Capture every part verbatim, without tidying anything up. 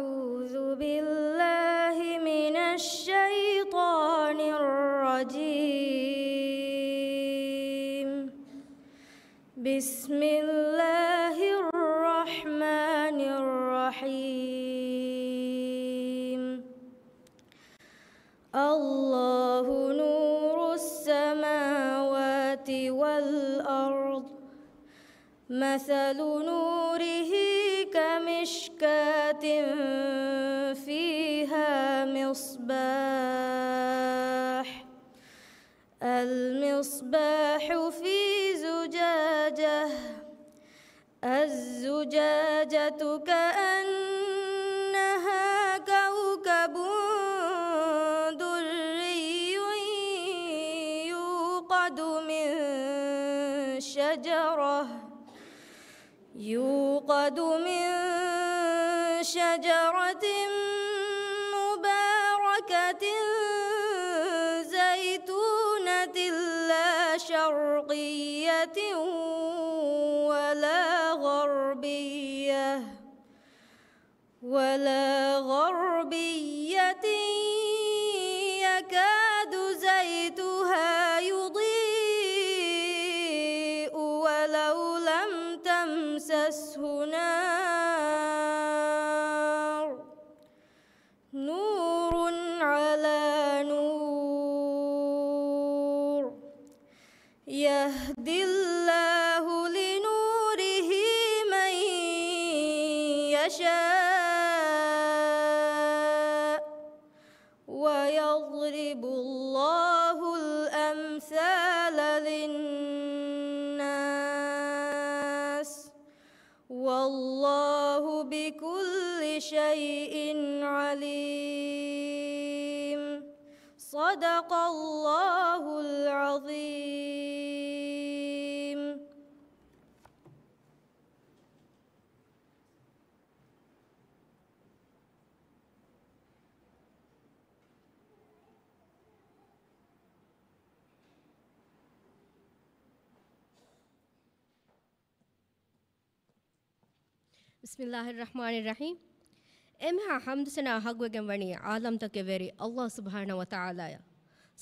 أعوذ بالله من الشيطان الرجيم. بسم الله الرحمن الرحيم. الله نور السماوات والأرض. مثل نوره كمشكاة فيها مصباح. المصباح في زجاجة. الزجاجة كأنها كوكب دري يوقد من شجرة، يوقد من شجرة مباركة زيتونة لا شرقية ولا غربية، ولا غربية يكاد زيتها يضيء ولو لم تمسسه نار. نور على نور. يهدي الله لنوره من يشاء. ويضرب الله الأمثال للناس. والله بكل شيء عليم. صدق الله العظيم. بسم الله الرحمن الرحيم. އެންމެހާ ޙަމްދު ސަނާ ޙައްޤުވެގެން ވަނީ ޢާލަމްތަކެއް ވެރި ﷲ ސުބްޙާނަހޫ ވަތަޢާލާއަށް.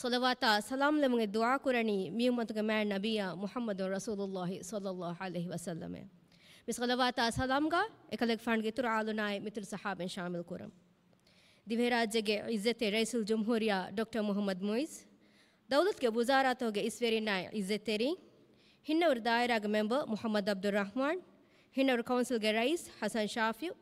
ޞަލަވާތާ ސަލާމް ލެއްވުމުގެ ދުޢާ ކުރަނީ މި އުއްމަތުގެ މާތް ނަބިއްޔާ މުޙައްމަދު ރަސޫލުﷲ ޞައްލަﷲ ޢަލައިހި ވަސައްލަމަށް. މި ޞަލަވާތާ ސަލާމްގަ އެކަލޭގެފާނުގެ އިތުރު އާލުންނާއި މިތުރު ޞަޙާބީން ޝާމިލް ކުރަން. ދިވެހިރާއްޖޭގެ ޢިއްޒަތްތެރި ރައީސުލްޖުމްހޫރިއްޔާ ޑޮކްޓަރ މުޙައްމަދު މުޢިއްޒު، ދައުލަތުގެ ވުޒާރާތަކުގެ އިސްވެރިންނާއި ޢިއްޒަތްތެރިން، ހިންނަވަރު ދާއިރާގެ މެމްބަރު މުޙައްމަދު ޢަބްދުއްރަޙްމާން، ހިންނަވަރު ކައުންސިލްގެ ރައީސް ޙަސަން ޝާފިޢު،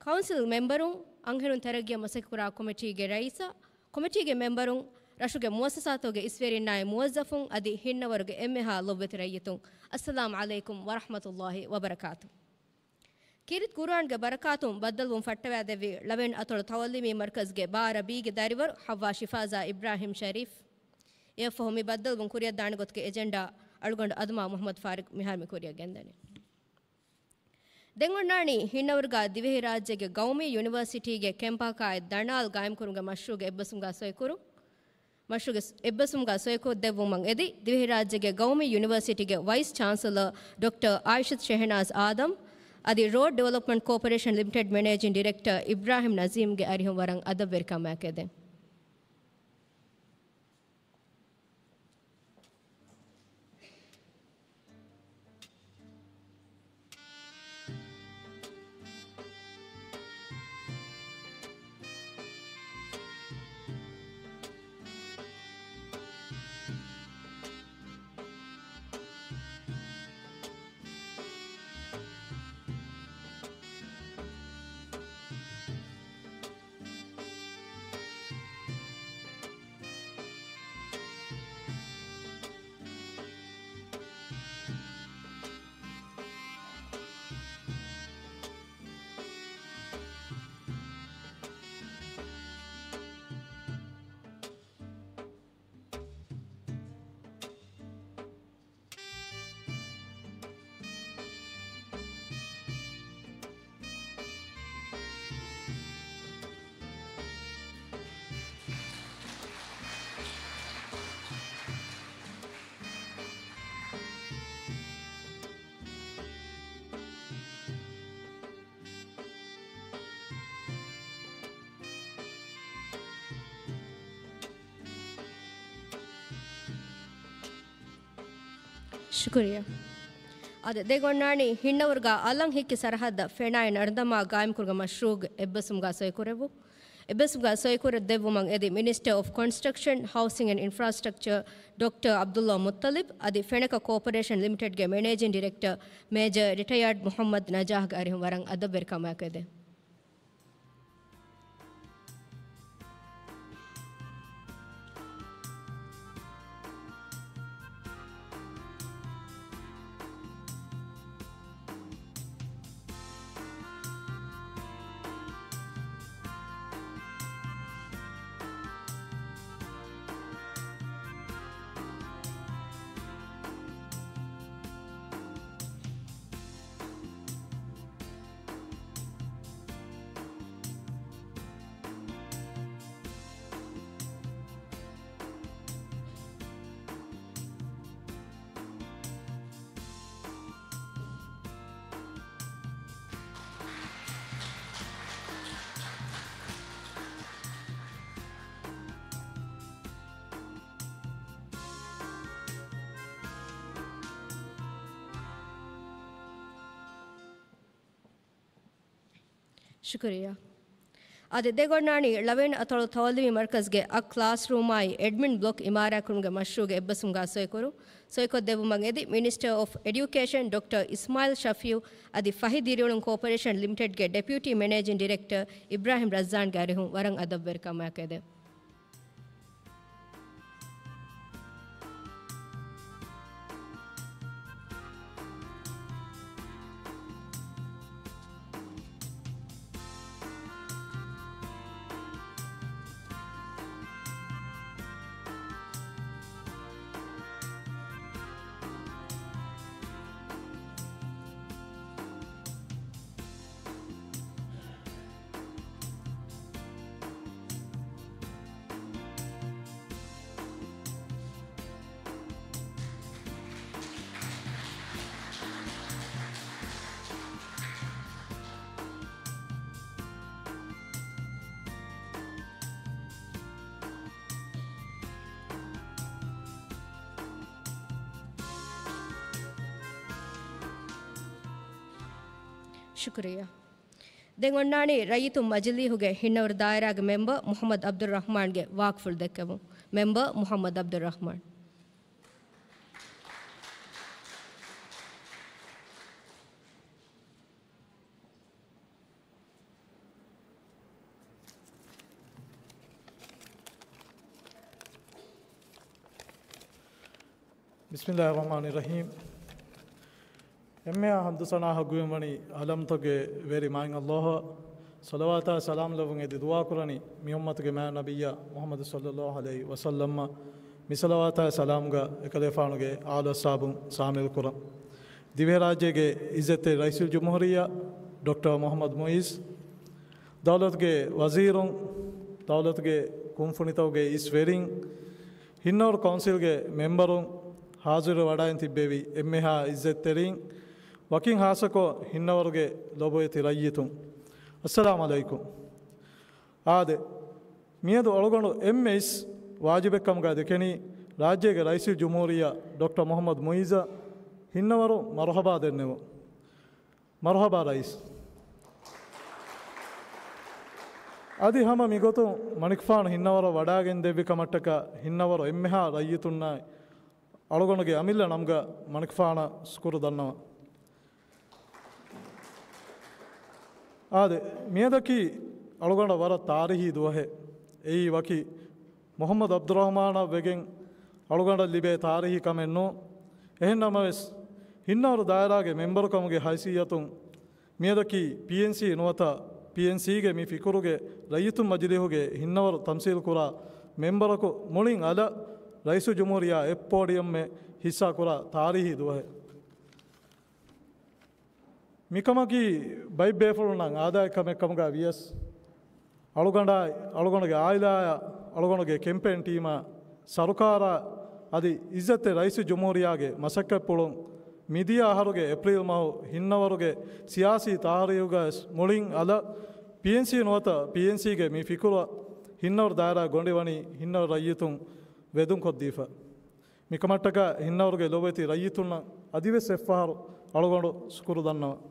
ކައުންސިލް މެމްބަރުން، އަންހެނުން ތަރައްގީއަށް މަސައްކަތްކުރާ ކޮމިޓީގެ ރައީސާ، ކޮމިޓީގެ މެމްބަރުން، ރަށުގެ މުއައްސަސާތަކުގެ އިސްވެރިންނާއި މުވައްޒަފުން އަދި ހިންނަވަރުގެ އެންމެހާ ލޮބުވެތި ރައްޔިތުން، އައްސަލާމް ޢަލައިކުމް ވަރަޙްމަތުﷲ ވަބަރަކާތު. ކީރިތި ޤުރުއާންގެ ބަރަކާތުން ބައްދަލުވުން ފައްޓަވާދެއްވި ޅަވެން އަތޮޅު ތަޢުލީމީ މަރްކަޒްގެ ބާރަ ބީގެ ދަރިވަރު ޙައްވާ ޝިފާޒާ އިބްރާހިމް ޝަރީފް. އެއަށްފަހު މި ބައްދަލުވުން ކުރިއަށްދާނެ ގޮތުގެ އެޖެންޑާ އަޅުގަނޑު އަދުމާ މުޙައްމަދު ފާރިގް މިހާރު މި ކުރިއަށް ގެންދަނީ. ދެން އޮންނާނީ ހިންނަވަރުގަ ދިވެހިރާއްޖޭގެ ގައުމީ ޔުނިވަރސިޓީގެ ކެމްޕަކާއި ދަނާލް ގާއިމްކުރުމުގެ މަޝްރޫޢުގެ އެއްބަސްވުމުގަ ސޮއިކުރުން. މަޝްރޫޢުގެ އެއްބަސްވުމުގަ ސޮއިކޮށްދެއްވުމަށް އެދި، ދިވެހިރާއްޖޭގެ ގައުމީ ޔުނިވަރސިޓީގެ ވައިސް ޗާންސެލަރ ޑޮކްޓަރ އާއިޝަތު ޝެހެނާޒް އާދަމް އަދި ރޯޑް ޑިވެލޮޕްމަންޓް ކޯޕަރޭޝަން ލިމިޓެޑް މެނޭޖިން ޑިރެކްޓަރ އިބްރާހިމް ނަޒީމްގެ އަރިހުން ވަރަށް އަދަބުވެރިކަމާއެކު އެދެން. ޝުކުރިއްޔާ. އަދި ދެން އޮންނާނީ ހިންނަވަރުގަ އަލަށް ހިއްކި ސަރަހައްދަށް ފެނާއިން އަންދަމާ ގާއިމްކުރުމުގެ މަޝްރޫޢުގެ އެއްބަސްވުމުގަ ސޮއިކުރެއްވުން. އެއްބަސްވުމުގަ ސޮއިކުރައްދެއްވުމަށް އެދި މިނިސްޓަރ އޮފް ކޮންސްޓްރަކްޝަން، ހައުސިން އެންޑް އިންފްރާސްޓްރަކްޗަރ ޑޮކްޓަރ ޢަބްދުﷲ މުއްޠަލިބް އަދި ފެނަކަ ކޯޕަރޭޝަން ލިމިޓެޑްގެ މެނޭޖިން ޑިރެކްޓަރ މޭޖަރ ރިޓަޔާޑް މުޙައްމަދު ނަޖާހްގެ އަރިހުން ވަރަށް އަދަބުވެރިކަމާއެކު އެދެން. ޝުކުރިއްޔާ. އަދި ދެން އޮންނާނީ ޅަވެން އަތޮޅު ތަޢުލީމީ މަރުކަޒުގެ އަށް ކްލާސްރޫމާއި އެޑްމިން ބްލޮކް އިމާރާތްކުރުމުގެ މަޝްރޫޢުގެ އެއްބަސްވުމުގަ ސޮއިކުރުން. ސޮއިކޮށްދެއްވުމަށް އެދި މިނިސްޓަރ އޮފް އެޑިއުކޭޝަން ޑޮކްޓަރ އިސްމާޢީލް ޝަފީޢު އަދި ފަހި ދިރިއުޅުން ކޯޕަރޭޝަން ލިމިޓެޑްގެ ޑެޕިއުޓީ މެނޭޖިން ޑިރެކްޓަރ އިބްރާހިމް ރައްޒާންގެ އަރިހުން ވަރަށް އަދަބުވެރިކަމާއެކު އެދެން. ޝުކުރިއްޔާ. ދެން އޮންނާނީ ރައްޔިތުން މަޖިލީހުގެ ހިންނަވަރު ދާއިރާގެ މެމްބަރ މުޙައްމަދު ޢަބްދުއްރަޙްމާންގެ ވާކްފުޅު ދެއްކެވުން. މެމްބަރ މުޙައްމަދު ޢަބްދުއްރަޙްމާން. ބިސްމިއްލާހި ރަޙްމާނި ރަޙީމް. އެންމެހާ ޙަމްދު ސަނާ ޙައްޤުވެރިވަނީ ޢާލަމްތަކުގެ ވެރި މާތް ﷲ އަށް. ޞަލަވާތާ ސަލާމް ލެއްވުން އެދި ދުޢާ ކުރަނީ މި އުއްމަތުގެ މާތް ނަބިއްޔާ މުޙައްމަދު ޞައްލައްލާހު ޢަލައިހި ވަސައްލަމަށް. މި ޞަލަވާތާ ސަލާމްގަ އެކަލޭފާނުގެ އާލު އަޞްޙާބުން ޝާމިލް ކުރަން. ދިވެހިރާއްޖޭގެ ޢިއްޒަތްތެރި ރައީސުލްޖުމްހޫރިއްޔާ ޑޮކްޓަރ މުޙައްމަދު މުޢިއްޒު، ދައުލަތުގެ ވަޒީރުން، ދައުލަތުގެ ކުންފުނިތަކުގެ އިސް ވެރިން، ހިންނަވަރު ކައުންސިލްގެ މެމްބަރުން، ޙާޟިރުވެ ވަޑައިން ތިއްބެވި އެންމެހާ ޢިއްޒަތްތެރިން، ވަކިން ޚާއްޞަކޮށް ހިންނަވަރުގެ ލޮބުވެތި ރައްޔިތުން، އައްސަލާމް ޢަލައިކުމް. އާދެ، މިއަދު އަޅުގަނޑު އެންމެ އިސް ވާޖިބެއްކަމުގަ ދެކެނީ، ރާއްޖޭގެ ރައީސުލްޖުމްހޫރިއްޔާ ޑޮކްޓަރ މުޙައްމަދު މުޢިއްޒަށް ހިންނަވަރު މަރުޙަބާ ދެންނެވުން. މަރުޙަބާ ރައީސް. އަދި ހަމަ މިގޮތުން މަނިކުފާނު ހިންނަވަރަށް ވަޑައިގެންދެއްވި ކަމަށްޓަކާ ހިންނަވަރު އެންމެހާ ރައްޔިތުންނާއި އަޅުގަނޑުގެ އަމިއްލަ ނަމުގަ މަނިކުފާނަށް ޝުކުރު ދަންނަވަން. އާދެ، މިއަދަކީ އަޅުގަނޑަށް ވަރަށް ތާރީހީ ދުވަހެއް. އެއީ ވަކި މުޙައްމަދު ޢަބްދުއްރަޙްމާނަށް ވެގެން އަޅުގަނޑަށް ލިބޭ ތާރީހީ ކަމެއް ނޫން. އެހެން ނަމަވެސް، ހިންނަވަރު ދާއިރާގެ މެމްބަރުކަމުގެ ހައިސިއްޔަތުން މިއަދަކީ ޕީއެންސީ ނުވަތަ ޕީއެންސީގެ މި ފިކުރުގެ ރައްޔިތުން މަޖިލީހުގެ ހިންނަވަރު ތަމްސީލް ކުރާ މެމްބަރަކު މުޅިން އަލަށް ރައީސުލްޖުމްހޫރިއްޔާ އެއް ޕޯޑިއަމްއެއް ހިއްސާ ކުރާ ތާރީހީ ދުވަހެއް. މިކަމަކީ ބައެއް ބޭފުޅުންނަށް އާދައިގެ ކަމެއް ކަމުގަ ވިޔަސް، އަޅުގަނޑާއި، އަޅުގަނޑުގެ ޢާއިލާއާ، އަޅުގަނޑުގެ ކެމްޕޭން ޓީމާ، ސަރުކާރާ، އަދި ޢިއްޒަތްތެރި ރައީސުލްޖުމްހޫރިއްޔާގެ މަސައްކަތްޕުޅުން މިދިޔަ އަހަރުގެ އޭޕްރީލް މަހު ހިންނަވަރުގެ ސިޔާސީ ތާރީހުގަވެސް މުޅިން އަލަށް ޕީއެންސީ ނުވަތަ ޕީއެންސީގެ މި ފިކުރަށް ހިންނަވަރު ދާއިރާ ގޮނޑިވަނީ ހިންނަވަރު ރައްޔިތުން ވެދުންކޮށްދީފަ. މިކަމަށްޓަކާ ހިންނަވަރުގެ ލޮބުވެތި ރައްޔިތުންނަށް އަދިވެސް އެއްފަހަރު އަޅުގަނޑު ޝުކުރު ދަންނަވަން.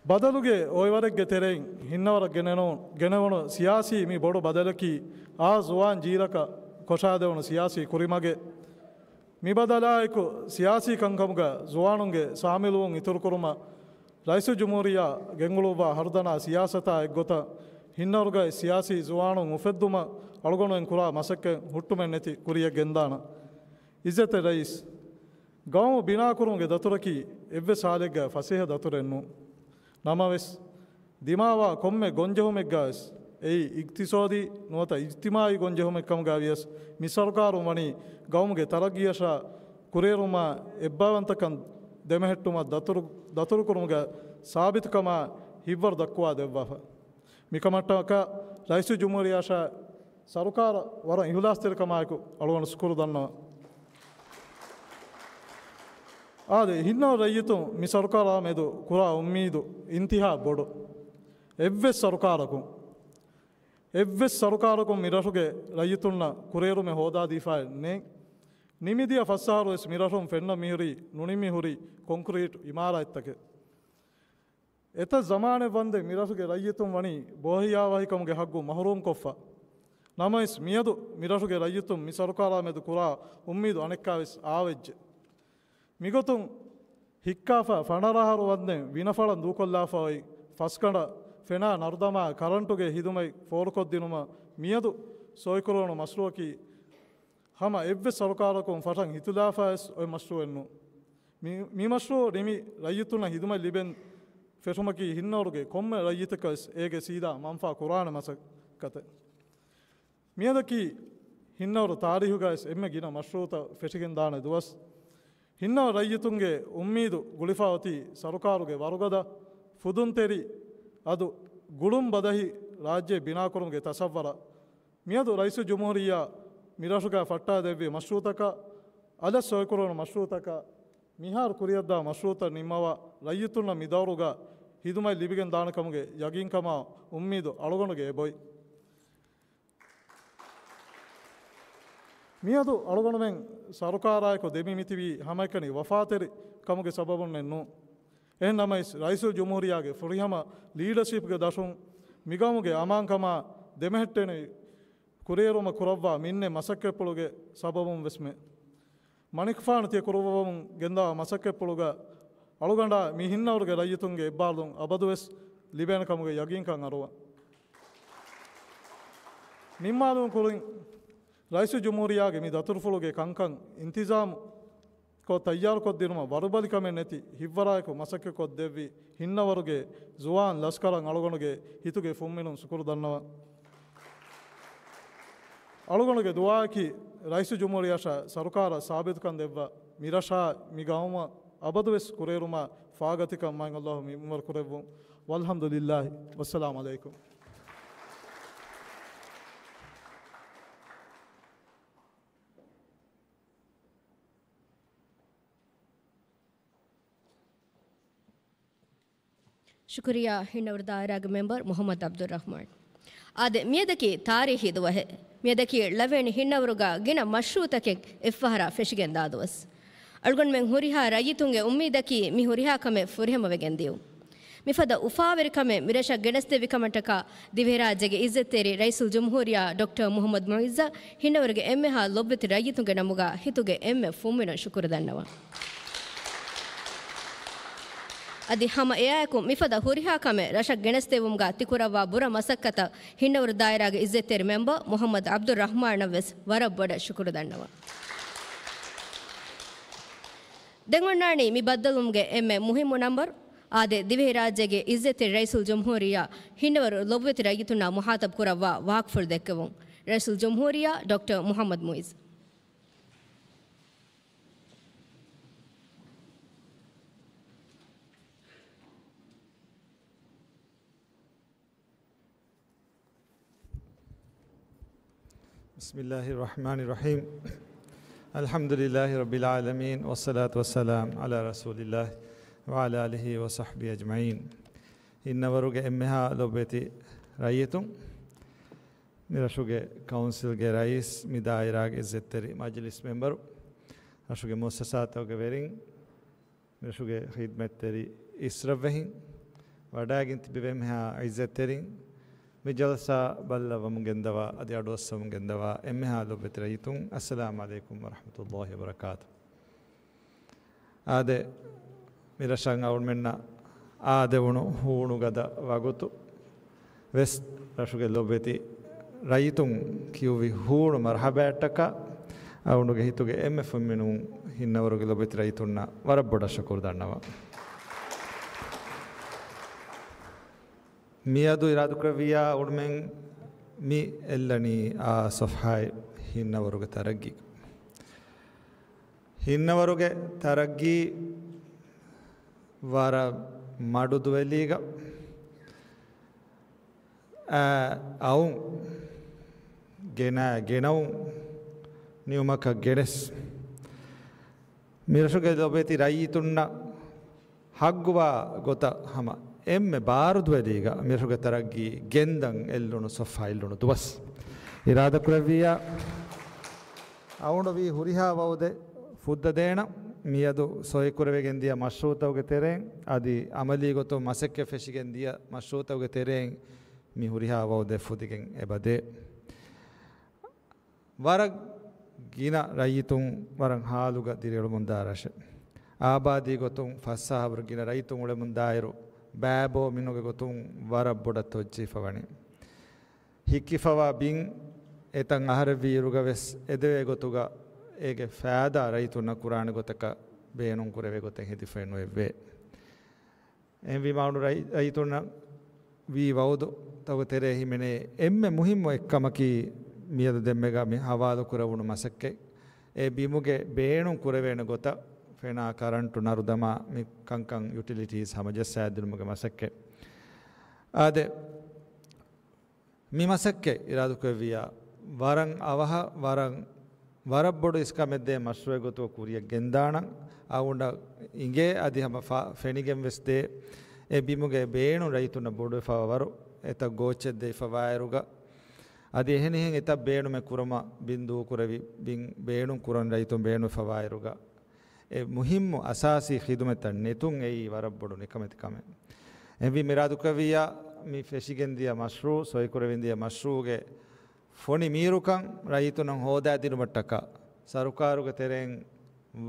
ބަދަލުގެ އޮއިވަރެއްގެ ތެރެއިން ހިންނަވަރަށް ގެނެނު-، ގެނެވުނު ސިޔާސީ މި ބޮޑު ބަދަލަކީ، އާ ޒުވާން ޖީލަކަށް ކޮށާދެވުނު ސިޔާސީ ކުރިމަގެއް. މި ބަދަލާއެކު ސިޔާސީ ކަންކަމުގަ ޒުވާނުންގެ ޝާމިލުވުން އިތުރުކުރުމަށް ރައީސުލްޖުމްހޫރިއްޔާ ގެންގުޅުއްވާ ހަރުދަނާ ސިޔާސަތާ އެއްގޮތަށް، ހިންނަވަރުގައި ސިޔާސީ ޒުވާނުން އުފެއްދުމަށް އަޅުގަނޑުމެން ކުރާ މަސައްކަތް ހުއްޓުމެއްނެތި ކުރިއެއް ގެންދާނަން. އިއްޒަތްތެރި ރައީސް، ގައުމު ބިނާކުރުމުގެ ދަތުރަކީ އެއްވެސް ހާލެއްގައި ފަސޭހަ ދަތުރެއް ނޫން. ނަމަވެސް، ދިމާވާ ކޮންމެ ގޮންޖެހުމެއްގަވެސް، އެއީ އިގްތިސޯދީ ނުވަތަ އިޖްތިމާއީ ގޮންޖެހުމެއްކަމުގަ ވިޔަސް، މި ސަރުކާރުން ވަނީ ގައުމުގެ ތަރައްގީއަށާ ކުރިއެރުމާ އެއްބައިވަންތަކަން ދެމެހެއްޓުމަށް ދަތުރު، ދަތުރުކުރުމުގެ ސާބިތުކަމާ ހިތްވަރު ދައްކުވާ ދެއްވާފަ. މިކަމަށްޓަކާ ރައީސުލްޖުމްހޫރިއްޔާއަށާ ސަރުކާރަށް ވަރަށް އިހުލާސްތެރިކަމާއެކު އަޅުގަނޑު ޝުކުރު ދަންނަވަން. އާދެ، ހިންނަވަރު ރައްޔިތުން މި ސަރުކާރާ މެދު ކުރާ އުއްމީދު އިންތިހާ ބޮޑު. އެއްވެސް ސަރުކާރަކުން، އެއްވެސް ސަރުކާރަކުން މި ރަށުގެ ރައްޔިތުންނަށް ކުރިއެރުމެއް ހޯދާދީފާއެއް ނެތް. ނިމިދިޔަ ފަސް އަހަރު ވެސް މި ރަށުން ފެންނަ މިހުރީ ނުނިމިހުރި ކޮންކްރީޓް އިމާރާތްތަކެއް. އެތައް ޒަމާނެއް ވަންދެން މިރަށުގެ ރައްޔިތުން ވަނީ ބޯހިޔާވަހިކަމުގެ ހައްގު މަހުރޫމްކޮށްފަ. ނަމަވެސް، މިއަދު މިރަށުގެ ރައްޔިތުން މި ސަރުކާރާ މެދު ކުރާ އުއްމީދު އަނެއްކާވެސް އާވެއްޖެ. މިގޮތުން ހިއްކާފަ ފަނަރަ އަހަރު ވަންދެން ވިނަފަޅަށް ދޫކޮށްލާފަ އޮތް ފަސްގަނޑަށް ފެނާ ނަރުދަމާ ކަރަންޓުގެ ހިދުމަތް ފޯރުކޮށްދިނުމަށް މިއަދު ސޮއިކުރެވުނު މަޝްރޫއަކީ، ހަމަ އެއްވެސް ސަރުކާރަކުން ފަށަން ހިތުލާފަވެސް އޮތް މަޝްރޫއެއް ނޫން. މި، މި މަޝްރޫއު ނިމި ރައްޔިތުންނަށް ހިދުމަތް ލިބެން ފެށުމަކީ ހިންނަވަރުގެ ކޮންމެ ރައްޔިތަކަށް ވެސް އޭގެ ސީދާ މަންފާ ކުރާނެ މަސައްކަތެއް. މިއަދަކީ ހިންނަވަރު ތާރީހުގައި ވެސް އެންމެ ގިނަ މަޝްރޫއުތައް ފެށިގެން ދާނެ ދުވަސް. ހިންނަވަރު ރައްޔިތުންގެ އުއްމީދު ގުޅިފަ އޮތީ ސަރުކާރުގެ ވަރުގަދަ ފުދުންތެރި އަދު ގުޅުން ބަދަހި ރާއްޖެ ބިނާކުރުމުގެ ތަސައްވަރަށް. މިއަދު ރައީސުލްޖުމްހޫރިއްޔާ މިރަށުގައި ފައްޓާދެއްވި މަޝްރޫއުތަކަށް، އަލަށް ސޮއިކުރެވުނު މަޝްރޫއުތަކަށް، މިހާރު ކުރިއަށްދާ މަޝްރޫއުތައް ނިންމަވާ، ރައްޔިތުންނަށް މި ދައުރުގަ ހިދުމަތް ލިބިގެން ދާނެ ކަމުގެ ޔަގީންކަމާ އުއްމީދު އަޅުގަނޑުގެ އެބޮތް. މިއަދު އަޅުގަނޑުމެން ސަރުކާރާއެކު ދެމި މިތިބީ ހަމައެކަނި ވަފާތެރި ކަމުގެ ސަބަބުންނެއް ނޫން. އެހެން ނަމަވެސް، ރައީސުލްޖުމްހޫރިއްޔާގެ ފުރިހަމަ ލީޑަޝިޕްގެ ދަށުން މިގައުމުގެ އަމާންކަމާ ދެމެހެއްޓޭނެ ކުރިއެރުމަށް ކުރައްވާ މިންނެ މަސައްކަތްޕުޅުގެ ސަބަބުން ވެސްމެ. މަނިކުފާނު ތިޔަ ކުރުއްވަވަމުން ގެންދާ މަސައްކަތްޕުޅުގަ އަޅުގަނޑާ މި ހިންނަވަރުގެ ރައްޔިތުންގެ އެއްބާރުލުން އަބަދުވެސް ލިބޭނެ ކަމުގެ ޔަގީންކަން އަރުވަން. ނިންމާލުމުގެ ކުރިން ރައީސުލްޖުމްހޫރިއްޔާގެ މި ދަތުރުފުޅުގެ ކަންކަން އިންތިޒާމުކޮށް ތައްޔާރުކޮށްދިނުމަށް ވަރުބަލިކަމެއް ނެތި ހިތްވަރާއެކު މަސައްކަތްކޮށްދެއްވި ހިންނަވަރުގެ ޒުވާން ލަސްކަރަށް އަޅުގަނޑުގެ ހިތުގެ ފުންމިނުން ޝުކުރު ދަންނަވަން. އަޅުގަނޑުގެ ދުޢާއަކީ، ރައީސުލްޖުމްހޫރިއްޔާއަށާ ސަރުކާރަށް ސާބިތުކަން ދެއްވާ މިރަށާ މިގައުމަށް އަބަދުވެސް ކުރިއެރުމާ ފާގަތިކަން މާތް ﷲ މިންވަރު ކުރެއްވުން. ވަލްޙަމްދުލިއްލާހި. ވައްސަލާމު ޢަލައިކުމް. ޝުކުރިއްޔާ ހިންނަވަރު ދާއިރާގެ މެމްބަރު މުޙައްމަދު ޢަބްދުއްރަޙްމާން. އާދެ، މިއަދަކީ ތާރީޚީ ދުވަހެއް. މިއަދަކީ ޅަވިޔަނި ހިންނަވަރުގަ ގިނަ މަޝްރޫޢުތަކެއް އެއްފަހަރާ ފެށިގެންދާ ދުވަސް. އަޅުގަނޑުމެން ހުރިހާ ރައްޔިތުންގެ އުއްމީދަކީ މި ހުރިހާ ކަމެއް ފުރިހަމަވެގެން ދިޔުން. މިފަދަ އުފާވެރިކަމެއް މިރަށަށް ގެނެސްދެއްވި ކަމަށްޓަކާ ދިވެހިރާއްޖޭގެ އިއްޒަތްތެރި ރައީސުލްޖުމްހޫރިއްޔާ ޑޮކްޓަރ މުޙައްމަދު މުޢިއްޒަށް ހިންނަވަރުގެ އެންމެހާ ލޮބުވެތި ރައްޔިތުންގެ ނަމުގަ ހިތުގެ އެންމެ ފުންމިނުން ޝުކުރު ދަންނަވަން. އަދި ހަމަ އެއާއެކު މިފަދަ ހުރިހާ ކަމެއް ރަށަށް ގެނެސްދެއްވުމުގަ ތިކުރައްވާ ބުރަ މަސައްކަތަށް ހިންނަވަރު ދާއިރާގެ އިއްޒަތްތެރި މެމްބަރު މުޙައްމަދު ޢަބްދުއްރަޙްމާނަށް ވެސް ވަރަށް ބޮޑަށް ޝުކުރު ދަންނަވަން. ދެން އޮންނާނީ މި ބައްދަލުވުމުގެ އެންމެ މުހިއްމު ނަންބަރު. އާދެ، ދިވެހިރާއްޖޭގެ އިއްޒަތްތެރި ރައީސުލްޖުމްހޫރިއްޔާ ހިންނަވަރު ލޮބުވެތި ރައްޔިތުންނާ މުޚާޠަބު ކުރައްވާ ވާހަކަފުޅު ދެއްކެވުން. ރައީސުލްޖުމްހޫރިއްޔާ ޑޮކްޓަރ މުޙައްމަދު މުޢިއްޒު. بسم الله الرحمن الرحيم. الحمد لله رب العالمين، والصلاة والسلام على رسول الله وعلى آله وصحبه أجمعين. ހިންނަވަރުގެ އެންމެހާ ލޮބުވެތި ރައްޔިތުން، މި ރަށުގެ ކައުންސިލްގެ ރައީސް، މި ދާއިރާގެ އިއްޒަތްތެރި މަޖިލިސް މެމްބަރު، ރަށުގެ މުއައްސަސާތަކުގެ ވެރިން، މި ރަށުގެ ޚިދްމަތްތެރި އިސްރަށްވެހިން، ވަޑައިގެން ތިބި އެންމެހާ އިއްޒަތްތެރިން، މި ޖަލްސާ ބައްލަވަމުން ގެންދަވާ އަދި އަޑުއައްސަވަމުން ގެންދަވާ އެންމެހާ ލޮބުވެތި ރައްޔިތުން، އައްސަލާމް ޢަލައިކުމް ވަރަޙްމަތުﷲ ވަބަރަކާތު. އާދެ، މި ރަށަށް އަޅުމެންނަށް އާދެވުނު ހޫނުގަދަ ވަގުތު ވެސް، ރަށުގެ ލޮބުވެތި ރައްޔިތުން ކިޔުއްވި ހޫނު މަރުޙަބާއަށްޓަކާ، އަޅުގަނޑުގެ ހިތުގެ އެންމެ ފުންމިނުން ހިންނަވަރުގެ ލޮބުވެތި ރައްޔިތުންނަށް ވަރަށް ބޮޑަށް ޝުކުރު ދަންނަވަން. މިއަދު އިރާދަކުރެއްވިއްޔާ އަޅުމެން މި އެއްލަނީ އާ ސޮފްޙާއެއް ހިންނަވަރުގެ ތަރައްގީ. ހިންނަވަރުގެ ތަރައްގީ ވަރަށް މަޑު ދުވެލީގަ، އާ، އައުން ގެނާ ގެނައުން ނިއުމަކަށް ގެނެސް، މިރަށުގެ ލޮބުވެތި ރައްޔިތުންނަށް ހައްގުވާ ގޮތަށް ހަމަ އެންމެ ބާރުދުވެލީގަ މިރަށުގެ ތަރައްގީ ގެންދަން އެއްލުނު ސޮފްޙާ އެއްލުނު ދުވަސް. އިރާދަކުރެއްވިއްޔާ އަޅުގަނޑު ވީ ހުރިހާ ވައުދެއް ފުއްދަދޭނަން، މިއަދު ސޮއިކުރެވިގެން ދިޔަ މަޝްރޫޢުތަކުގެ ތެރެއިން އަދި ޢަމަލީ ގޮތުން މަސައްކަތް ފެށިގެން ދިޔަ މަޝްރޫޢުތަކުގެ ތެރެއިން މި ހުރިހާ ވައުދެއް ފުދިގެން އެބަދޭ. ވަރަށް ގިނަ ރައްޔިތުން ވަރަށް ހާލުގަ ދިރިއުޅެމުންދާ ރަށެއް. އާބާދީ ގޮތުން ފަސް ހާހަވަރު ގިނަ ރައްޔިތުން އުޅެމުންދާއިރު، ބައިބޯ މިނުގެ ގޮތުން ވަރަށް ބޮޑަށް ތޮއްޖެހިފަ ވަނީ. ހިއްކިފަވާ ބިން އެތައް އަހަރެއްވީއިރުގަ ވެސް އެދެވޭ ގޮތުގަ އޭގެ ފައިދާ ރައްޔިތުންނަށް ކުރާނެ ގޮތަކަށް ބޭނުން ކުރެވޭ ގޮތެއް ހެދިފައެއް ނުވެއްވޭ. އެހެންވީމާ އަޅުގަނޑު ރައްޔި-، ރައްޔިތުންނަށް ވީ ވައުދުތަކުގެ ތެރޭ ހިމެނޭ އެންމެ މުހިއްމު އެއްކަމަކީ، މިއަދު ދެންމެގަ މި ހަވާލު ކުރެވުނު މަސައްކަތް، އެ ބިމުގެ ބޭނުން ކުރެވޭނެ ގޮތަށް ފެނާ ކަރަންޓު ނަރު ދަމާ މި ކަންކަން ޔުޓިލިޓީސް ހަމަޖައްސާދިނުމުގެ މަސައްކަތް. އާދެ، މި މަސައްކަތް އިރާދަކުރެއްވިއްޔާ ވަރަށް އަވަހަށް ވަރަށް، ވަރަށް ބޮޑު އިސްކަމެއްދޭ މަޝްރޫޢެއް ގޮތުގަ ކުރިއަށް ގެންދާނަން. އަޅުގަނޑަށް އިނގޭ އަދި ހަމަ ފާ-، ފެނިގެން ވެސް ދޭ، އެ ބިމުގެ ބޭނުން ރައްޔިތުންނަށް ބޮޑުވެފަވާ ވަރު އެތައް ގޯއްޗެއް ދެވިފަވާއިރުގަ، އަދި އެހެނިހެން އެތައް ބޭނުމެއް ކުރުމަށް ބިން ދޫކުރެވި ބިން ބޭނުން ކުރަން ރައްޔިތުން ބޭނުންވެފަވާއިރުގަ، އެ މުހިއްމު އަސާސީ ޚިދުމަތްތައް ނެތުން އެއީ ވަރަށް ބޮޑު ނިކަމެތި ކަމެއް. އެހެންވީމަ އިރާދަކުރެއްވިއްޔާ މި ފެށިގެންދިޔަ މަޝްރޫޢު، ސޮއިކުރެވިންދިޔަ މަޝްރޫޢުގެ ފޮނި މީރުކަން ރައްޔިތުންނަށް ހޯދާދިނުމަށްޓަކާ، ސަރުކާރުގެ ތެރެއިން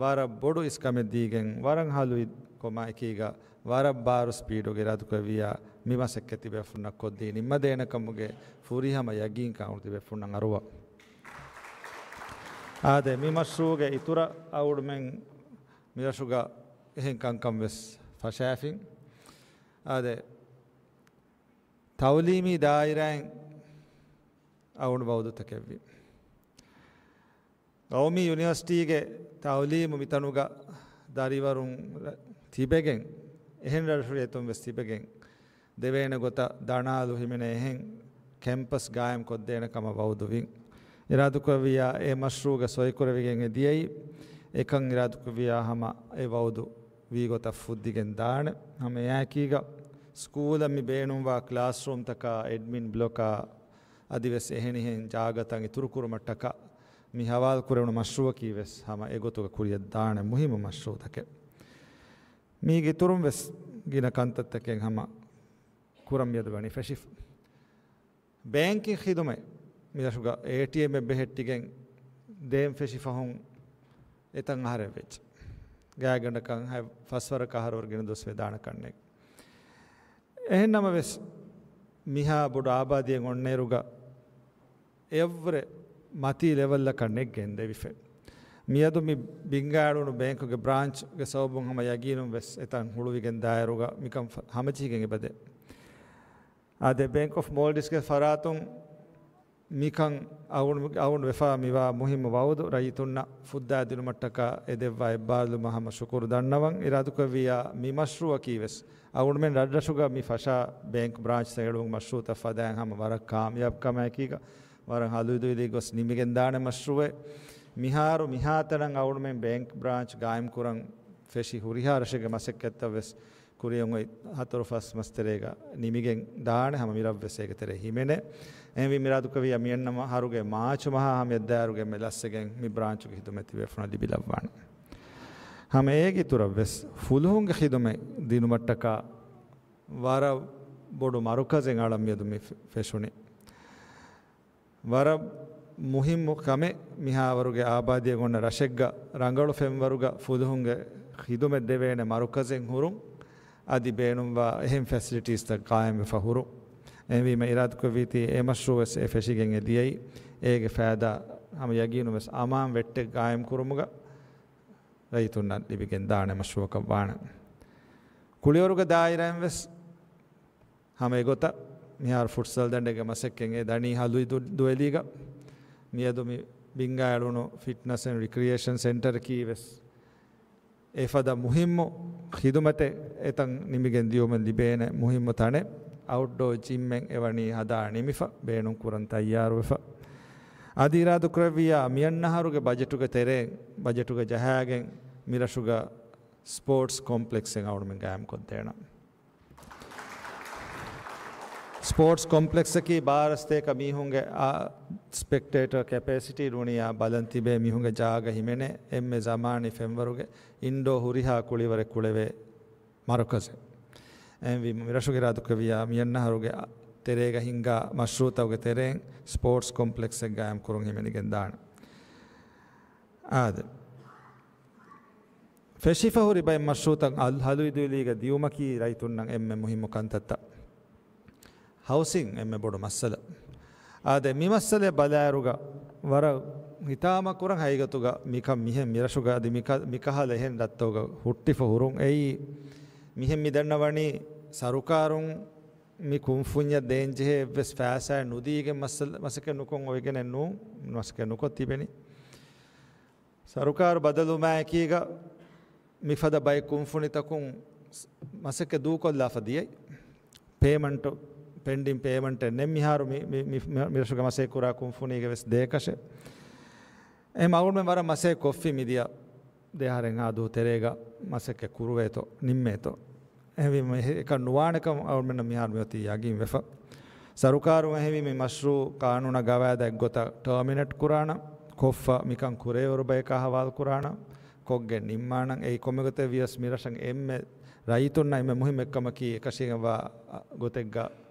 ވަރަށް ބޮޑު އިސްކަމެއް ދީގެން، ވަރަށް ހަލުވި ކޮމާ އެކީގަ، ވަރަށް ބާރު ސްޕީޑުގެ އިރާދަކުރެއްވިއްޔާ، މި މަސައްކަތް ތިބޭފުޅުންނަށް ކޮށްދީ ނިންމަދޭނެ ކަމުގެ ފުރިހަމަ ޔަގީންކަން އަޅުގަނޑު ތިބޭފުޅުންނަށް އަރުވާ. އާދެ، މި މަޝްރޫޢުގެ އިތުރަށް އަޅުގަނޑުމެން މިރަށުގަ އެހެން ކަންކަން ވެސް ފަށާފިން. އާދެ، ތައުލީމީ ދާއިރާއިން އަޅުގަނޑު ވައުދުތަކެއްވި. ގައުމީ ޔުނިވަރސިޓީގެ ތައުލީމު މިތަނުގަ ދަރިވަރުން ތިބެގެން، އެހެން ރަށު ރޭތުން ވެސް ތިބެގެން، ދެވޭނެ ގޮތަށް ދަނާލު ހިމެނޭ އެހެން ކެމްޕަސް ގާއިމް ކޮށްދޭނެ ކަމަށް ވައުދުވިން. އިރާދަކުރެއްވިއްޔާ އެ މަޝްރޫޢުގެ ސޮއިކުރެވިގެން އެ ދިޔައީ، އެކަން އިރާދަކުރެއްވިއްޔާ ހަމަ އެ ވައުދު ވީ ގޮތަށް ފުއްދިގެން ދާނެ. ހަމަ އެއާއެކީގަ ސްކޫލަށް މި ބޭނުންވާ ކްލާސްރޫމްތަކާ، އެޑްމިން ބްލޮކާ، އަދިވެސް އެހެނިހެން ޖާގަތައް އިތުރުކުރުމަށްޓަކާ، މި ހަވާލުކުރެވުނު މަޝްރޫޢަކީ ވެސް ހަމަ އެގޮތުގަ ކުރިއަށްދާނެ މުހިއްމު މަޝްރޫޢުތަކެއް. މީގެ އިތުރުން ވެސް ގިނަ ކަންތައްތަކެއް ހަމަ ކުރަން މިއަދު ވަނީ ފެށިފަ. ބޭންކިން ޚިދުމަތް މިރަށުގަ އޭޓީއެމްއެއް ބެހެއްޓިގެން ދޭން ފެށި ފަހުން އެތައް އަހަރެއް ވެއްޖެ. ގާތްގަނޑަކަށް ހަ-، ފަސްވަރަކަށް އަހަރުވަރު ގިނަ ދުވަސް ވެދާނެ ކަންނޭނގެ. އެހެންނަމަވެސް، މިހާ ބޮޑު އާބާދީއެއް އޮންނައިރުގަ އެއަށްވުރެ މަތީ ލެވަލްއަކަށް ނެތް ގެންދެވިފަ. މިއަދު މި ބިންގާ އެޅުނު ބޭންކުގެ ބްރާންޗްގެ ސަބަބުން ހަމަ ޔަގީނުން ވެސް އެތަން ހުޅުވިގެން ދާއިރުގަ މިކަން ފަ-، ހަމަޖެހިގެން އެބަދޭ. އާދެ، ބޭންކް އޮފް މޯލްޑިވްސްގެ ފަރާތުން މިކަން އަޅުގަނޑު، އަޅުގަނޑު ވެފާ މިވާ މުހިއްމު ވައުދު ރައްޔިތުންނަށް ފުއްދާދިނުމަށްޓަކާ އެ ދެއްވާ އެއްބާރުލުމަށް ހަމަ ޝުކުރު ދަންނަވަން. އިރާދަކުރެއްވިއްޔާ މި މަޝްރޫޢަކީ ވެސް އަޅުގަނޑުމެން ރަށްރަށުގަ މި ފަށާ ބޭންކް ބްރާންޗްތައް އެޅުމުގެ މަޝްރޫޢުތައް ފަދައިން ހަމަ ވަރަށް ކާމިޔާބު ކަމާއެކީގަ ވަރަށް ހަލުވިދުވެލި ގޮސް ނިމިގެންދާނެ މަޝްރޫޢެއް. މިހާރު މިހާތަނަށް އަޅުގަނޑުމެން ބޭންކް ބްރާންޗް ގާއިމް ކުރަން ފެށި ހުރިހާ ރަށެއްގެ މަސައްކަތްތައް ވެސް ކުރިއަށް އޮތް ހަތަރު ފަސް މަސް ތެރޭގަ ނިމިގެން ދާނެ. ހަމަ މިރަށް ވެސް އޭގެ ތެރޭ ހިމެނޭ. އެހެންވީމަ އިރާދުކުރެއްވިއްޔާ މިއަންނަ މަހަރުގެ މާޗު މަހާ ހަމަޔަށްދާއިރުގެ އެންމެ ލަސްވެގެން މި ބްރާންޗުގެ ޚިދުމަތް ތިބޭފުޅުންނަށް ލިބިލައްވާނެ. ހަމަ އޭގެ އިތުރަށްވެސް ފުލުހުންގެ ޚިދުމަތް ދިނުމަށްޓަކާ ވަރަށް ބޮޑު މަރުކަޒެއް އަޅަން މިއަދު މި ފެ-، ފެށުނީ. ވަރަށް މުހިއްމު ކަމެއް މިހާވަރުގެ އާބާދީއަށް އޮންނަ ރަށެއްގަ ރަނގަޅު ފެންވަރުގަ ފުލުހުންގެ ޚިދުމަތް ދެވޭނެ މަރުކަޒެއް ހުރުން، އަދި ބޭނުންވާ އެހެން ފެސިލިޓީސްތައް ގާއިމްވެފަ ހުރުން. އެހެންވީމަ އިރާދުކުރެއްވީތީ އެ މަޝްރޫއުވެސް އެ ފެށިގެން އެ ދިޔައީ އޭގެ ފައިދާ ހަމަ ޔަގީނުންވެސް އަމާން ވެއްޓެއް ގާއިމް ކުރުމުގަ ރައްޔިތުންނަށް ލިބިގެން ދާނެ މަޝްރޫއަކަށް ވާނެ. ކުޅިވަރުގެ ދާއިރާއިން ވެސް ހަމަ އެގޮތަށް މިހާރު ފުޓްސަލް ދަނޑެއްގެ މަސައްކަތް އެ ދަނީ ހަލުއި ދު-، ދުވެލީގަ. މިއަދު މި ބިންގާ އެޅުނު ފިޓްނަސް އެންޑް ރިކްރިއޭޝަން ސެންޓަރަކީ ވެސް އެފަދަ މުހިއްމު ޚިދުމަތެއް އެތަން ނިމިގެން ދިޔުމުން ލިބޭނެ މުހިއްމު ތަނެއް. އައުޓްޑޯ ޖިމްއެއް އެވަނީ ހަދާ ނިމިފަ، ބޭނުން ކުރަން ތައްޔާރުވެފަ. އަދި އިރާދުކުރެއްވިއްޔާ މިއަންނަ އަހަރުގެ ބަޖެޓުގެ ތެރެއިން، ބަޖެޓުގަ ޖަހާގެން މިރަށުގަ ސްޕޯޓްސް ކޮމްޕްލެކްސްއެއް އަޅުމެން ގާއިމްކޮށްދޭނަން. ސްޕޯޓްސް ކޮމްޕްލެކްސްއަކީ ބާރަ ސަތޭކަ މީހުންގެ، އާ، ސްޕެކްޓޭޓަރ ކެޕޭސިޓީ ނޫނިއްޔާ ބަލަން ތިބޭ މީހުންގެ ޖާގަ ހިމެނޭ އެންމެ ޒަމާނީ ފެންވަރުގެ އިންޑޯ ހުރިހާ ކުޅިވަރެއް ކުޅެވޭ މަރުކަޒެއް. އެހެންވީމަ މިރަށުގެ އިރާދުކުރެއްވިއްޔާ މިއަންނަ އަހަރުގެ ތެރޭގަ ހިންގާ މަޝްރޫއުތަކުގެ ތެރެއިން ސްޕޯޓްސް ކޮމްޕްލެކްސްއެއް ގާއިމް ކުރުން ހިމެނިގެން ދާނެ. އާދެ. ފެށިފަ ހުރި ބައެއް މަޝްރޫއުތައް އަލް ހަލުއިދުވެލީގަ ދިޔުމަކީ ރައްޔިތުންނަށް އެންމެ މުހިއްމު ކަންތައްތައް. ހައުސިން އެންމެ ބޮޑު މައްސަލަ. އާދެ، މި މައްސަލައަށް ބަލާއިރުގަ ވަރަށް ހިތާމަކުރަން ހަގީގަތުގަ މިކަން މިހެން މިރަށުގަ އަދި މިކަ-، މިކަހަލަ އެހެން ރަށްތަކުގަ ހުއްޓިފަ ހުރުން. އެއީ މިހެން މި ދަންނަވަނީ ސަރުކާރުން މި ކުންފުންޏަށް ދޭންޖެހޭ އެއްވެސް ފައިސާއެއް ނުދީގެން މައްސަލަ-، މަސައްކަތް ނުކޮށް އޮވެގެނެއް ނޫން، މަސައްކަތް ނުކޮށް ތިބެނީ. ސަރުކާރު ބަދަލުވުމާއެކީގަ މިފަދަ ބައެއް ކުންފުނިތަކުން މަސައްކަތް ދޫކޮށްލާފަ ދިޔައީ. ޕޭމަންޓު، ޕެންޑިން ޕޭމަންޓެއް ނެތް މިހާރު މި، މި، މި، މި، މިރަށުގަ މަސައްކަތް ކުރާ ކުންފުނީގެ ވެސް ދޭކަށެއް. އެހެން އަޅުގަނޑުމެން ވަރަށް މަސައްކަތް ކޮށްފި މިދިޔަ ދެ އަހަރެއްހާ ދުވަހު ތެރޭގަ މަސައްކަތް ކުރުވޭތޯ، ނިންމޭތޯ. އެހެންވީމަ އެކަން ނުވާނެކަމަށް އަޅުގަނޑުމެންނަށް މިހާރު މިއޮތީ ޔަގީންވެފަ. ސަރުކާރުން އެހެންވީ މި މަޝްރޫއު ޤާނޫނާ ގަވާއިދާ އެއްގޮތަށް ޓާމިނޭޓް ކުރާނަން، ކޮށްފަ މިކަން ކުރެވޭވަރު ބަޔަކާ ހަވާލު ކުރާނަން، ކޮށްގެން ނިންމާނަން. އެއީ ކޮންމެގޮތެއް ވިޔަސް މިރަށަށް އެންމެ ރައްޔިތުންނަށް އެންމެ މުހިއްމު އެއްކަމަކީ އެކަށީގެންވާ ގޮތެއްގަ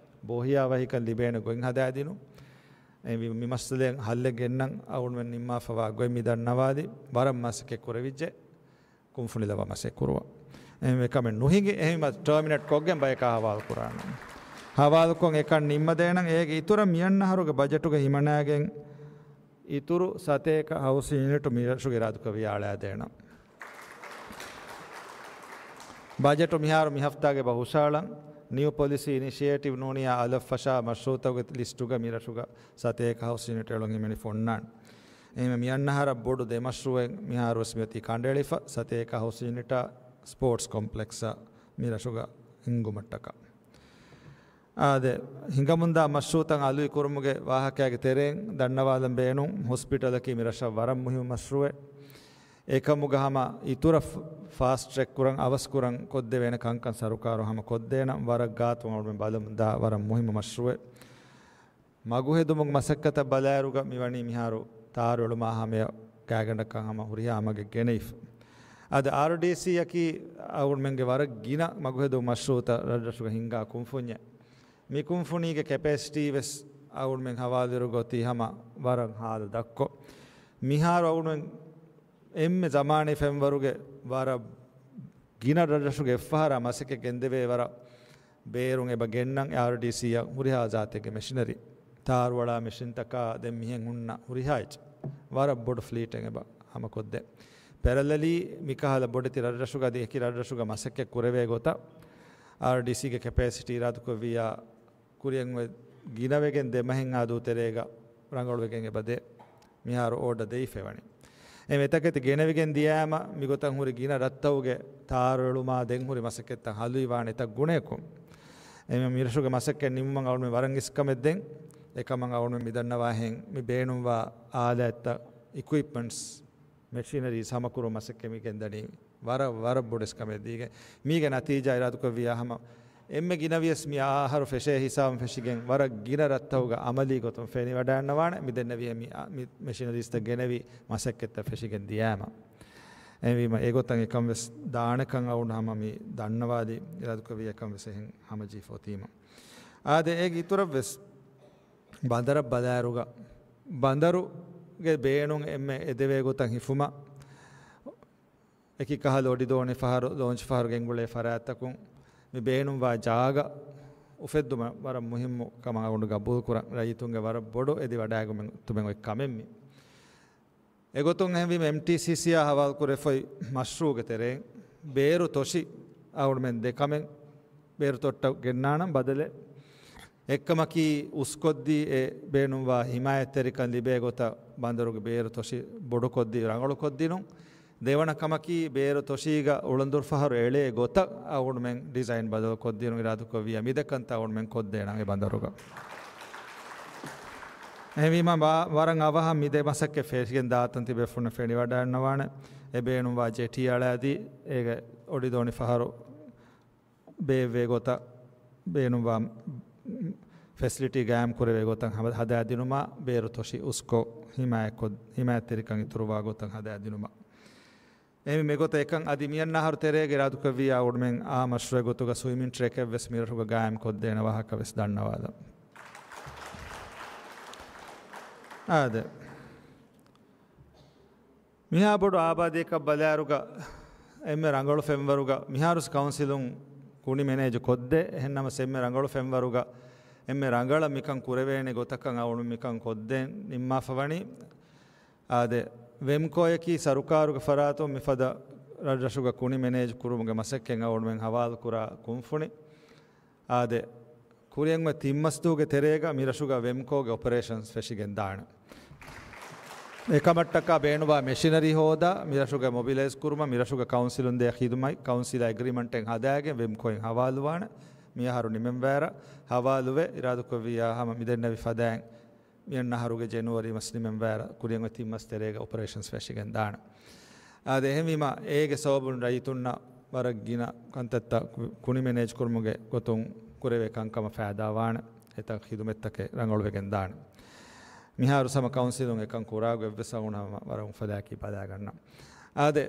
ބޯހިޔާވަހިކަން ލިބޭނެ ގޮތް ހަދާދިނުން. އެ މި، މި މައްސަލައަށް ހައްލެއް ގެންނަން އަޅުގަނޑުމެން ނިންމާފަވާ ގޮތް މި ދަންނަވާލި ވަރަށް މަސައްކަތް ކުރެވިއްޖެ. ކުންފުނިލައްވާ މަސައްކަތް ކުރުވަން. އެހެން އެކަމެއް ނުހިނގި، އެހެންވީމަ ޓާމިނޭޓް ކޮށްގެން ބަޔަކާ ހަވާލު ކުރާނަން. ހަވާލުކޮށް އެކަން ނިންމަދޭނަން. އޭގެ އިތުރަށް މިއަންނަ އަހަރުގެ ބަޖެޓުގަ ހިމަނާގެން އިތުރު ސަތޭކަ ހައުސިން ޔުނިޓު މިރަށުގެ އިރާދުކުރެއްވިއްޔާ އަޅާދޭނަން. ބަޖެޓު މިހާރު މި ހަފްތާގެ އެބަ ހުށައަޅަން. ނިއު ޕޮލިސީ އިނިޝިއޭޓިވް ނޫނިއްޔާ އަލަށްފަށާ މަޝްރޫއުތަކުގެ ލިސްޓުގަ މިރަށުގަ ސަތޭކަ ހައުސިން ޔުނިޓް އެޅުން ހިމެނިފަ އޮންނާނެ. އެހެންވެ މިއަންނަ އަހަރަށް ބޮޑު ދެ މަޝްރޫއެއް މިހާރުވެސް މިއޮތީ ކަނޑައެޅިފަ، ސަތޭކަ ހައުސިން ޔުނިޓާ ސްޕޯޓްސް ކޮމްޕްލެކްސްއަށް މި ރަށުގަ ހިންގުމަށްޓަކާ. އާދެ، ހިނގަމުންދާ މަޝްރޫއުތައް އަލުވި ކުރުމުގެ ވާހަކައިގެ ތެރެއިން ދަންނަވާލަން ބޭނުން، ހޮސްޕިޓަލަކީ މި ރަށަށް ވަރަށް މުހިއްމު މަޝްރޫއެއް. އެކަމުގަ ހަމަ އިތުރަށް ފާސްޓް ޓްރެކް ކުރަން، އަވަސް ކުރަން ކޮށްދެވޭނެ ކަންކަން ސަރުކާރު ހަމަ ކޮށްދޭނަން. ވަރަށް ގާތު އަޅުމެން ބަލަމުންދާ ވަރަށް މުހިއްމު މަޝްރޫއެއް. މަގުހެދުމުގެ މަސައްކަތަށް ބަލާއިރުގަ މިވަނީ މިހާރު ތާރު އެޅުމާ ހަމަޔަށް ގާތްގަނޑަކަށް ހަމަ ހުރިހާ މަގެއް ގެނެވިފަ. އަދި އާރްޑީސީއަކީ އަޅުގަނޑުމެންގެ ވަރަށް ގިނަ މަގުހެދުމުގެ މަޝްރޫއުތައް ރަށްރަށުގަ ހިންގާ ކުންފުންޏެއް. މި ކުންފުނީގެ ކެޕޭސިޓީ ވެސް އަޅުގަނޑުމެން ހަވާލުވެރި ގޮތީ ހަމަ ވަރަށް ހާލު ދަށްކޮށް. މިހާރު އަޅުގަނޑުމެން އެންމެ ޒަމާނީ ފެންވަރުގެ ވަރަށް ގިނަ ރަށްރަށުގެ އެއްފަހަރާ މަސައްކަތް ގެންދެވޭ ވަރަށް ބޭރުން އެބަ ގެންނަން އާރްޑީސީއަށް ހުރިހާ ޒާތެއްގެ މެޝިނަރީ. ތާރުއަޅާ މެޝިންތަކާ ދެން މިހެން ހުންނަ ހުރިހާ އެއްޗެއް. ވަރަށް ބޮޑު ފްލީޓެއް އެބަ ހަމަކޮށްދޭ. ޕެރަލަލީ މިކަހަލަ ބޮޑެތި ރަށްރަށުގަ އަދި އެކި ރަށްރަށުގަ މަސައްކަތް ކުރެވޭ ގޮތަށް އާރްޑީސީގެ ކެޕޭސިޓީ އިރާދަކުރެއްވިއްޔާ ކުރިއަށް އޮތް ގިނަވެގެން ދެ މަހެއްހާ ދުވަހު ތެރޭގަ ރަނގަޅުވެގެން އެބަދޭ. މިހާރު އޯޑަ ދެވިފައިވަނީ. އެ އެތަކެތި ގެނެވިގެން ދިޔައިމަ މިގޮތަށް ހުރި ގިނަ ރަށްތަކުގެ ތާރު އެޅުމާ ދެން ހުރި މަސައްކަތްތައް ހަލުވިވާނެ އެތައް ގުނަޔަކުން. އެ މިރަށުގެ މަސައްކަތް ނިމުމަށް އަޅުމެން ވަރަށް އިސްކަމެއް ދެން. އެކަމަށް އަޅުމެން މިދަންނަވާހެން މި ބޭނުންވާ އާލާތްތައް، އިކުއިޕްމަންޓްސް، މެޝިނަރީސް ހަމަކުރު މަސައްކަތް މި ގެންދަނީ ވަރަށް، ވަރަށް ބޮޑު އިސްކަމެއް ދީގެން. މީގެ ނަތީޖާ އިރާދަކުރެއްވިއްޔާ ހަމަ އެންމެ ގިނަވިޔަސް މި އަހަރު ފެށޭ ހިސާބުން ފެށިގެން ވަރަށް ގިނަ ރަށްތަކުގަ އަމަލީ ގޮތުން ފެނިވަޑައިންނަވާނެ. މި ދެންނެވިހެން މި، މި މެޝިނަރީސްތައް ގެނެވި މަސައްކަތްތައް ފެށިގެން ދިޔާމަ. އެހެންވީމަ އެގޮތަށް އެކަން ވެސް ދާނެކަން އަޅުގަނޑު ހަމަ މި ދަންނަވާލި އިރާދަކުރެއްވި އެކަން ވެސް އެހެން ހަމަޖެހިފަ އޮތީމަ. އާދެ، އޭގެ އިތުރަށް ވެސް ބަނދަރަށް ބަލާއިރުގަ ބަނދަރުގެ ބޭނުން އެންމެ އެދެވޭ ގޮތަށް ހިފުމަށް އެކި ކަހަލަ އޮޑިދޯނި ފަހަރު، ލޯންޗް ފަހަރު ގެންގުޅޭ ފަރާތްތަކުން މި ބޭނުންވާ ޖާގަ އުފެއްދުމަށް ވަރަށް މުހިއްމު ކަމަށް އަޅުގަނޑު ގަބޫލުކުރަން. ރައްޔިތުންގެ ވަރަށް ބޮޑު އެދިވަޑައިގެން އޮތް ކަމެއް މީ. އެގޮތުން އެހެންވީމަ، އެމްޓީސީސީއާ ހަވާލުކުރެފައި މަޝްރޫޢުގެ ތެރެއިން ބޭރު ތޮށި އަޅުގަނޑުމެން ދެ ކަމެއް ބޭރު ތޮށްޓަށް ގެންނާނަން ބަދަލެއް. އެއްކަމަކީ، އުސްކޮށްދީ އެ ބޭނުންވާ ހިމާޔަތްތެރިކަން ލިބޭ ގޮތަށް ބަނދަރުގެ ބޭރު ތޮށި ބޮޑުކޮށްދީ، ރަނގަޅުކޮށްދިނުން. ދެވަނަ ކަމަކީ، ބޭރު ތޮށީގަ އުޅަނދުރު ފަހަރު އެޅޭ ގޮތަށް އަޅުގަނޑުމެން ޑިޒައިން ބަދަލުކޮށްދިނުން އިރާދަކުރެއްވިއްޔާ، މިދެކަންތައް އަޅުގަނޑުމެން ކޮށްދޭނަން އެ ބަނދަރުގަ. އެހެންވީމަ، ވަ-، ވަރަށް އަވަހަށް މިދެ މަސައްކަތް ފެށިގެން ދާތަން ތިބޭފުޅުންނަށް ފެނިވަޑައިންނަވާނެ. އެ ބޭނުންވާ ޖެޓީ އަޅާދީ، އޭގެ އޮޑިދޯނި ފަހަރު ބޭއްވޭ ގޮތަށް، ބޭނުންވާ ފެސިލިޓީ ގާއިމް ކުރެވޭ ގޮތަށް ހަ-، ހަދާދިނުމަށް، ބޭރު ތޮށި އުސްކޮށް ހިމާޔަތްކޮށް، ހިމާޔަތްތެރިކަން އިތުރުވާ ގޮތަށް ހަދާދިނުމަށް. އެހެންވީމަ އެގޮތަށް އެކަން އަދި މިއަންނަ އަހަރު ތެރޭގަ އިރާދަކުރެއްވިއްޔާ އަޅުގަނޑުމެން އާ މަޝްރޫޢެއް ގޮތުގަ ސްވިމިން ޓްރެކެއް ވެސް މިރަށުގަ ގާއިމް ކޮށްދޭނެ ވާހަކަ ވެސް ދަންނަވާލަން. އާދެ. މިހާ ބޮޑު އާބާދީއަކަށް ބަލާއިރުގަ، އެންމެ ރަނގަޅު ފެންވަރުގަ، މިހާރުސް ކައުންސިލުން ކުނި މެނޭޖު ކޮށްދޭ، އެހެންނަމަސް އެންމެ ރަނގަޅު ފެންވަރުގަ، އެންމެ ރަނގަޅަށް މިކަން ކުރެވޭނެ ގޮތަކަށް އަޅުގަނޑު މިކަން ކޮށްދޭން ނިންމާފަ ވަނީ. އާދެ، ވެމްކޯއަކީ ސަރުކާރުގެ ފަރާތުން މިފަދަ ރަށްރަށުގަ ކުނި މެނޭޖު ކުރުމުގެ މަސައްކަތް އަޅުގަނޑުމެން ހަވާލުކުރާ ކުންފުނި. އާދެ، ކުރިއަށް އޮތް ތިން މަސްދުވަހުގެ ތެރޭގަ މިރަށުގަ ވެމްކޯގެ އޮޕަރޭޝަންސް ފެށިގެން ދާނެ. އެކަމަށްޓަކާ ބޭނުންވާ މެޝިނަރީ ހޯދާ، މިރަށުގަ މޮބިލައިޒް ކުރުމަށް، މިރަށުގަ ކައުންސިލުން ދޭ ޚިދުމަތް، ކައުންސިލާ އެގްރިމަންޓެއް ހަދާގެން ވެމްކޯއިން ހަވާލުވާނެ. މިއަހަރު ނިމެންވާއިރަށް ހަވާލުވެ، އިރާދަކުރެއްވިއްޔާ ހަމަ މިދެންނެވި ފަދައިން މިއަންނަ އަހަރުގެ ޖެނުއަރީ މަސް ނިމެންވާއިރަށް ކުރިއަށް އޮތް ތިން މަސް ތެރޭގަ އޮޕަރޭޝަންސް ފެށިގެން ދާނެ. އާދެ، އެހެންވީމަ، އޭގެ ސަބަބުން ރައްޔިތުންނަށް ވަރަށް ގިނަ ކަންތައްތައް ކު-، ކުނި މެނޭޖް ކުރުމުގެ ގޮތުން ކުރެވޭ ކަންކަމަށް ފައިދާވާނެ. އެތައް ޚިދުމަތްތަކެއް ރަނގަޅުވެގެން ދާނެ. މިހާރު ހަމަ ކައުންސިލުން އެކަން ކުރާގޮތް ވެސް އަޅުގަނޑު ހަމަ ވަރަށް އުފަލާއެކީ ބަލާގަންނަން. އާދެ،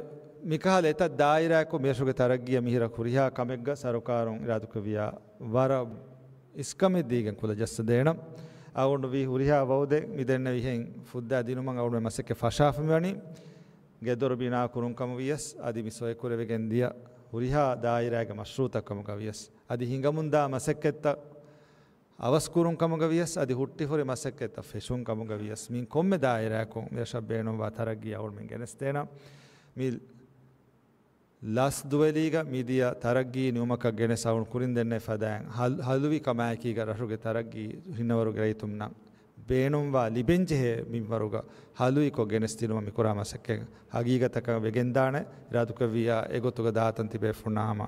މިކަހަލަ އެތައް ދާއިރާއަކު މިރަށުގެ ތަރައްގީއަށް މިހިރަ ހުރިހާ ކަމެއްގަ ސަރުކާރުން އިރާދަކުރެއްވިއްޔާ ވަރަށް އިސްކަމެއް ދީގެން ކުލަ ޖައްސަދޭނަން. އަޅުގަނޑު ވީ ހުރިހާ ވައުދެއް މިދެންނެވިހެން ފުއްދާ ދިނުމަށް އަޅުގަނޑުމެން މަސައްކަތް ފަށާފަ މިވަނީ. ގެދޮރު ބިނާ ކުރުން ކަމަށް ވިޔަސް، އަދި މި ސޮއިކުރެވިގެން ދިޔަ ހުރިހާ ދާއިރާގެ މަޝްރޫޢުތައް ކަމުގަ ވިޔަސް، އަދި ހިނގަމުންދާ މަސައްކަތްތައް އަވަސްކުރުން ކަމުގަ ވިޔަސް، އަދި ހުއްޓިފުރި މަސައްކަތްތައް ފެށުން ކަމުގަ ވިޔަސް، މި ކޮންމެ ދާއިރާއަކުން މިރަށަށް ބޭނުންވާ ތަރައްގީ އަޅުގަނޑުމެން ގެނެސްދޭނަން. މި ލަސް ދުވެލީގަ މިދިޔަ ތަރައްގީ ނިމުމަކަށް ގެނެސް އަޅުގަނޑު ކުރިން ދެންނެވި ފަދައިން ހަލް-، ހަލުވި ކަމާއެކީގަ ރަށުގެ ތަރައްގީ ހިންނަވަރުގެ ރައްޔިތުންނަށް ބޭނުންވާ ލިބެންޖެހޭ މިންވަރުގަ ހަލުވިކޮށް ގެނެސްދިނުމަށް މިކުރާ މަސައްކަތް ހަގީގަތަކަށް ވެގެންދާނެ. އިރާދަކުރެއްވިއްޔާ އެގޮތުގަ ދާތަން ތިބޭފުޅުންނާ ހަމަ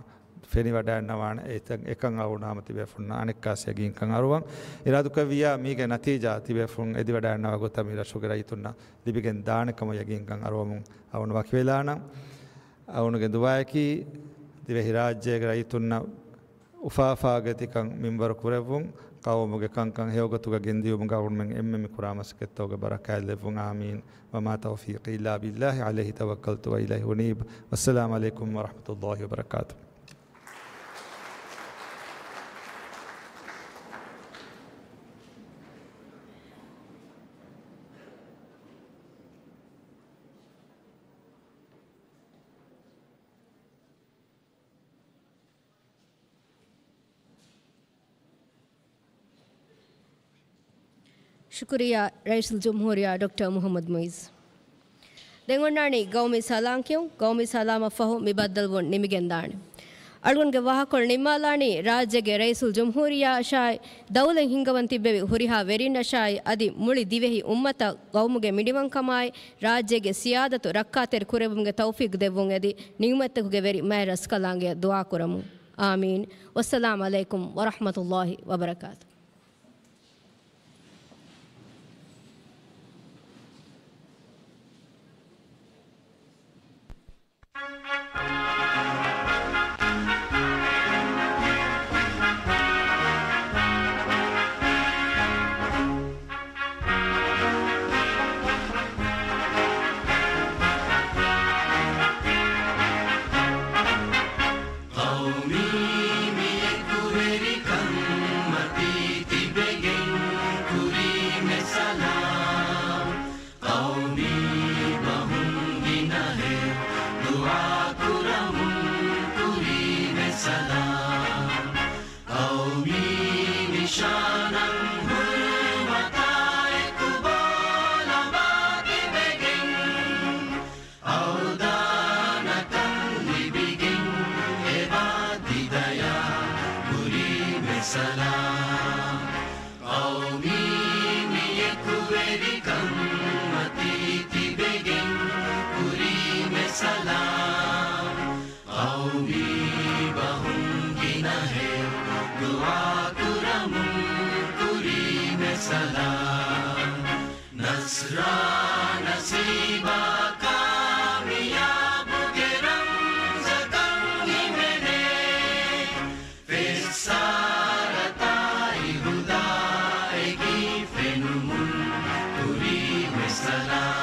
ފެނިވަޑައިންނަވާނެ. އެތަން އެކަން އަޅުގަނޑު ހަމަ ތިބޭފުޅުންނަށް އަނެއްކާސް ޔަގީންކަން އަރުވަން. އިރާދަކުރެއްވިއްޔާ މީގެ ނަތީޖާ ތިބޭފުޅުން އެދިވަޑައިންނަވާ ގޮތަށް މި ރަށުގެ ރައްޔިތުންނަށް ލިބިގެން ދާނެ ކަމަށް ޔަގީންކަން އަރުވަމުން އަޅުގަނޑު ވަކިވެލާނަން. އަޅުގަނޑުގެ ދުޢާއަކީ ދިވެހިރާއްޖޭގެ ރައްޔިތުންނަށް އުފާ އުފާގޮތްތަކަށް މިންވަރު ކުރެއްވުން، ޤައުމުގެ ކަންކަން ހެޔޮގޮތުގަ ގެންދިޔުމުގަ އަޅުގަނޑުމެން އެންމެން މި ކުރާ މަސައްކަތްތަކުގެ ބަރަކާތް ލެއްވުން. އާމީން. وما توفيقي إلا بالله عليه توكلت وإليه أنيب. والسلام عليكم ورحمة الله وبركاته. ޝުކުރިއްޔާ ރައީސުލްޖުމްހޫރިއްޔާ ޑޮކްޓަރ މުޙައްމަދު މުޢިއްޒު. ދެން އޮންނާނީ ގައުމީ ސަލާމް ކިޔުން. ގައުމީ ސަލާމަށް ފަހު މި ބައްދަލުވުން ނިމިގެންދާނެ. އަޅުގަނޑުގެ ވާހަކަކޮޅު ނިންމާލާނީ ރާއްޖޭގެ ރައީސުލްޖުމްހޫރިއްޔާއަށާއި، ދައުލަތް ހިންގަވަން ތިއްބެވި ހުރިހާ ވެރިންނަށާއި، އަދި މުޅި ދިވެހި އުއްމަތަށް ގައުމުގެ މިނިވަންކަމާއި، ރާއްޖޭގެ ސިޔާދަތު ރައްކާތެރި ކުރެއްވުމުގެ ތައުފީޤު ދެއްވުން އެދި، ނިޢުމަތްތަކުގެ ވެރި މާތް ރަސްކަލާނގެއަށް ދުޢާ ކުރަމުން. އާމީން. ވައްސަލާމް ޢަލައިކުމް ވަރަޙްމަތުﷲ ވަބަރަކާތު. ޤައުމީ ބަހުން ގިނަހެޔޮ ދުޢާ ކުރަމުން ކުރީމެ ސަލާމް. ޤައުމީ ނިޝާނަށް ހުރުމަތާ އެކު ބޯލަނބާ ތިބެގެން، އަވްދާނަކަން ލިބިގެން އެބާ ތި ދަޔާ ކުރީމެ ސަލާމް. ޤައުމީ މި އެކުވެރިކަން މަތީ ތިބެގެން ކުރީމެ ސަލާމް. ޤައުމީ ބަހުން ގިނަހެޔޮ ދުޢާ ކުރަމުން ކުރީމެ ސަލާމް. ނަޞްރާ ނަސީބާ ކާމިޔާބުގެ ރަމްޒަކަށް ހިމެނޭ. ފެއްސާރަތާއި ހުދާއެކީ ފެނުމުން ކުރީމެ ސަލާމް.